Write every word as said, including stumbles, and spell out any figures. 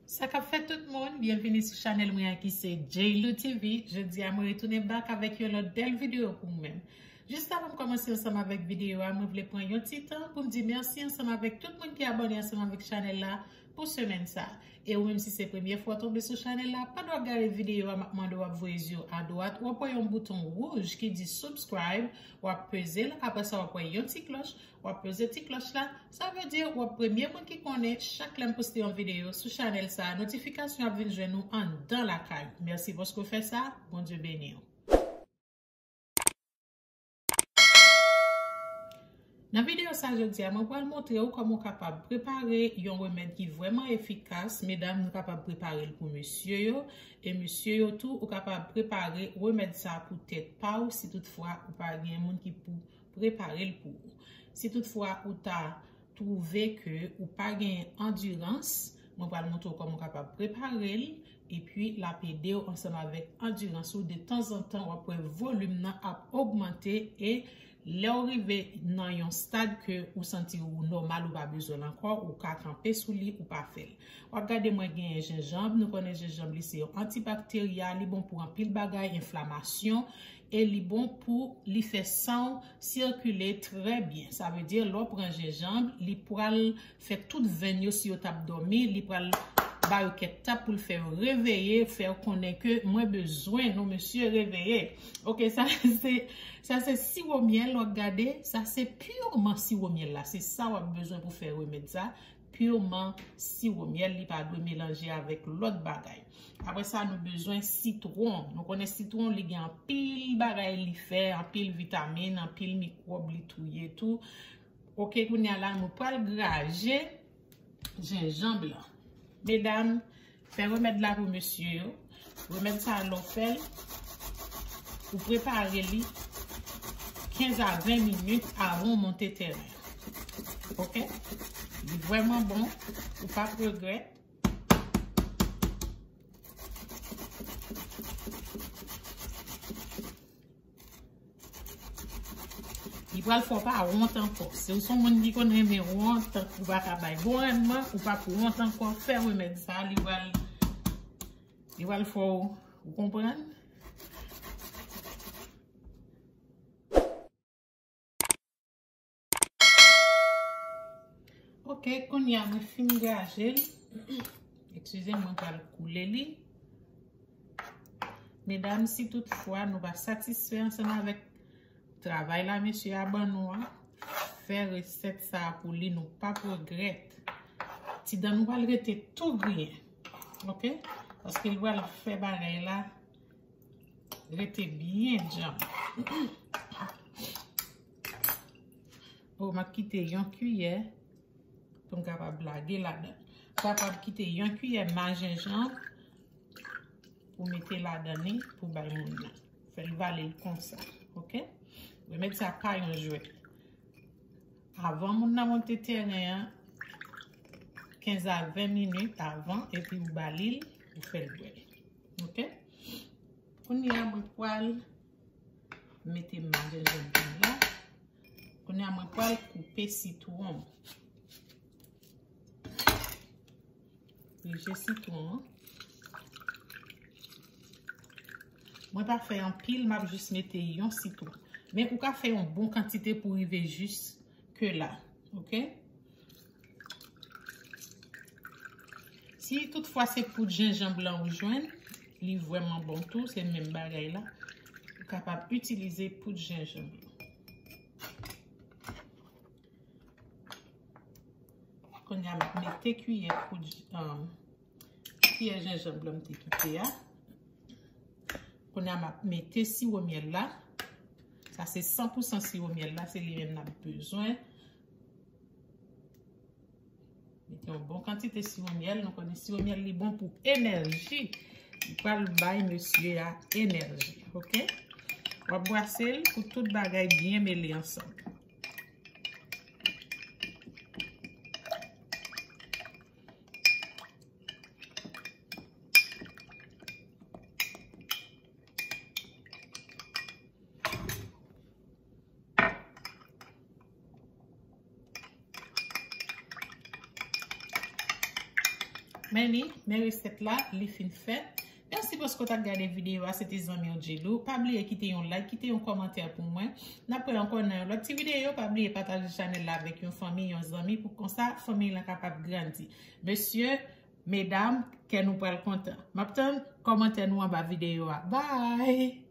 Sa k ap fèt tout moun, byenvini sou chanèl mwen an ki se J Lou T V. Jodi a mwen retounen back avèk yon lòt bèl videyo pou ou menm. Jis avan m kòmanse ansanm avèk videyo a, mwen vle pran yon ti tan pou m di mèsi ansanm avèk tout moun ki abòne ansanm avèk chanèl la pou semèn sa. E ou menm si se premye fwa w tonbe sou chanèl la, pandan w ap gade videyo a, m ap mande w ap voye zye w adwat, w ap wè yon bouton wouj ki di subscribe, w ap peze l, apre sa w ap wè yon ti klòch, w ap peze ti klòch la, sa vle di w ap premye moun ki konnen chak lè m poste yon videyo sou chanèl sa, notifikasyon ap vin jwenn ou anndan lakay ou. Mèsi paske w fè sa, Bondye beni w. Nan videyo sa jodi a, mwen pral montre w kòman w kapab prepare yon remèd ki vrèman efikas. Medam, nou kapab prepare l pou mesye yo. E mesye yo tou, ou kapab prepare remèd sa pou tèt pa w si toutfwa ou pa gen moun ki pou prepare l pou ou. Si toutfwa ou ta twouve ke ou pa gen andirans, mwen pral montre w kòman w kapab prepare l, epi l ap ede w ansanm avèk andirans ou. De tanzantan, w ap wè volim nan ap ogmante, e lè w rive nan yon stad ke ou santi ou nòmal, ou pa bezwen l ankò, ou ka kanpe sou li, ou pa fè l. W ap gade mwen genyen jenjanm. Nou konnen jenjanm li se yon antibakterya, li bon pou anpil bagay, enflamasyon, e li bon pou li fè san w sikile trè byen. Sa vle di, lè w pran jenjanm, li pral fè tout venn yo, si yo t ap dòmi, li pral ba yo kèk tap pou l fè yo reveye, fè yo konnen ke mwen bezwen nou, mesye, reveye. Oke, sa se, sa se siwo myèl, w ap gade, sa se piman siwo myèl la. Se sa w ap bezwen pou fè remèd sa. Piman siwo myèl, li pa dwe melanje avèk lòt bagay. Apre sa, nou bezwen sitwon. Nou konnen sitwon, li gen anpil bagay li fè, anpil vitamin, anpil mikwòb li touye tou. Oke, kounye a la, nou pral graje jenjanm lan. Medam, fè remèd la pou mesye yo. Remèd sa a, lè w fè l, ou prepare li kenz a ven minit avan w monte tèren. Oke? Li vrèman bon, ou p ap regrèt. Li pral fè w pa wont ankò. Si w se yon moun ki konn renmen wont, ou pa ka bay bon randman, ou p ap wont ankò, fè remèd sa, li pral, li pral fè w, ou konprann? Oke, kounye a mwen fin graje l. Eskize m, mwen pral koule li. Medam, si toutfwa nou pa satisfè ansanm avèk travay la mesye a ban nou an, fè resèt sa a pou li, nou p ap regrèt. Ti dan nou pral rete tou griyen. Oke? Paske li pral fè bagay la rete byen djanm. Oh, m ap kite yon kiyè pou m kapab lage ladan. Ou kapab kite yon kiyè ma jenjanm pou mete ladan li pou bay moun nan. Fè l vale l konsa, oke? Remèd sa pa yon jwèt. Avan moun nan monte tèren an, kenz a ven minit avan, epi ou ba li l, ou fè l bwè. Oke? Kounye a, mwen pral mete ma jenjanm la. Kounye a, mwen pral koupe sitwon. Rije sitwon an. Mwen pa fè anpil, m ap jis mete yon sitwon. Men ou ka fè yon bon kantite pou rive jis ke la. Oke? Si toutfwa se poud jenjanm lan ou jwenn, li vrèman bon tou, se menm bagay la. Ou kapab itilize poud jenjanm lan. Kounye a, m ap mete kiyè poud, um, kiyè jenjanm lan m te kite a. Kounye a, m ap mete siwo myèl la. Sa se san pou san siwo myèl la, se li menm n ap bezwen. Mete yon bon kantite siwo myèl. Nou konnen siwo myèl li bon pou enèji. Li pral bay mesye a enèji, oke? W ap bwase l pou tout bagay byen mele ansanm. Men li, men resèt la, li fin fèt. Mèsi paske w t ap gade videyo a, se te zanmi w Djilou. Pa bliye kite yon like, kite yon kòmantè pou mwen. N ap wè ankò nan yon lòt ti videyo. Pa bliye pataje chanèl la avèk yon fanmi, yon zanmi, pou konsa fanmi lan kapab grandi. Mesye, medam, kè nou pral kontan. M ap tann kòmantè nou anba videyo a. Bye!